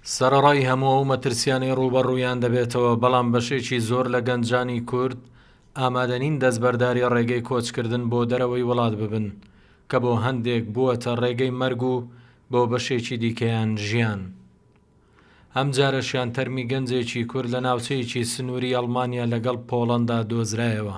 سەرەڕای هەموو ئەو مەترسیانەی ڕووبەڕوویان دەبێتەوە، بەڵام بەشێکی زۆر لە گەنجانی کورد ئامادەنین دەستبەرداری ڕێگەی کۆچکردن بۆ دەرەوەی وڵات ببن، کە بۆ هەندێک بووەتە ڕێگەی مەرگ و بۆ بەشێکی دیکەیان ژیان. ئەمجارەشیان تەرمی گەنجێکی کورد لە ناوچەیەکی سنووری ئەڵمانیا لەگەڵ پۆڵەندا دۆزرایەوە.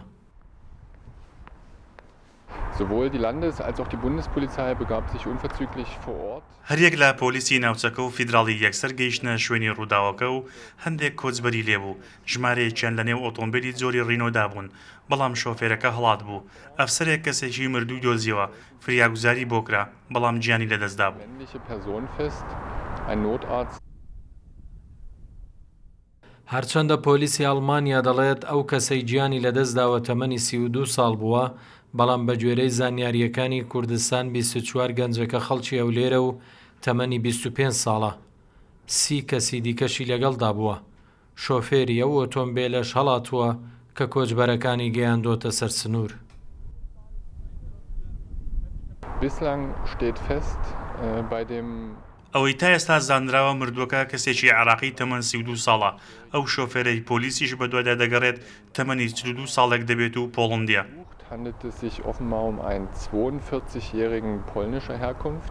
Sowohl die Landes als auch die Bundespolizei begab sich unverzüglich vor Ort. هەریەک لە پۆلیسی ناوچەکە و فیدراڵی یەکسەر گەیشتنە شوێنی ڕووداوەکە و هەندێک کۆچبەری لێبوو، ژمارەیەکیان لەنێو ئۆتۆمبێلی جۆری ڕینۆدا بوون، بەڵام شۆفێرەکە هەڵاتبوو. ئەفسەرێک کەسێکی مردووی دۆزیەوە، فریاگوزاری بۆ کرا، بەڵام گیانی لەدەستدابوو. هەرچەندە پۆلیسی ئەڵمانیا دەڵێت ئەو کەسەی گیانی لەدەستداوە تەمەنی 32 ساڵ بووە، بەڵام بەگوێرەی زانیارییەکانی کوردستان 24 گەنجەکە خەڵکی هەولێرە و تەمەنی 25 ساڵە. سی کەسی دیکەشی لەگەڵدا بووە. شۆفێری ئەو ئۆتۆمبێلەش هەڵاتووە کە کۆچبەرەکانی گەیاندۆتە سەر سنوور. Bislang steht fest bei dem. ئەوەی تا ئێستا زانراوە مردووەکە کەسێکی عێراقی تەمەن 32 ساڵە، ئەو شۆفێرەی پۆلیسیش بەدوایدا دەگەڕێت تەمەنی 42 ساڵێک دەبێت و پۆڵندییە. Handelt es sich offenbar um einen 42 jährigen polnischer Herkunft.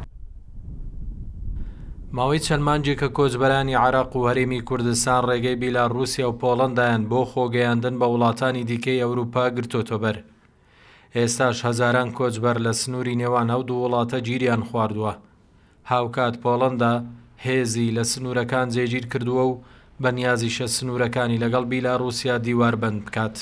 ماوەی چەند مانگێکە کۆچبەرانی عێراق و هەرێمی کوردستان ڕێگەی بیلاڕووسیا و پۆڵەندایان بۆ خۆگەیاندن بە وڵاتانی دیکەی ئەوروپا گرتۆتەبەر. ئێستاش هەزاران کۆچبەر لە سنووری نێوان ئەو دوو وڵاتە گیریان خواردووە. هاوکات پۆڵەندا هێزی لە سنوورەکان جێگیر کردووە و بەنیازیشە سنوورەکانی لەگەڵ بیلاڕووسیا دیواربەند بکات.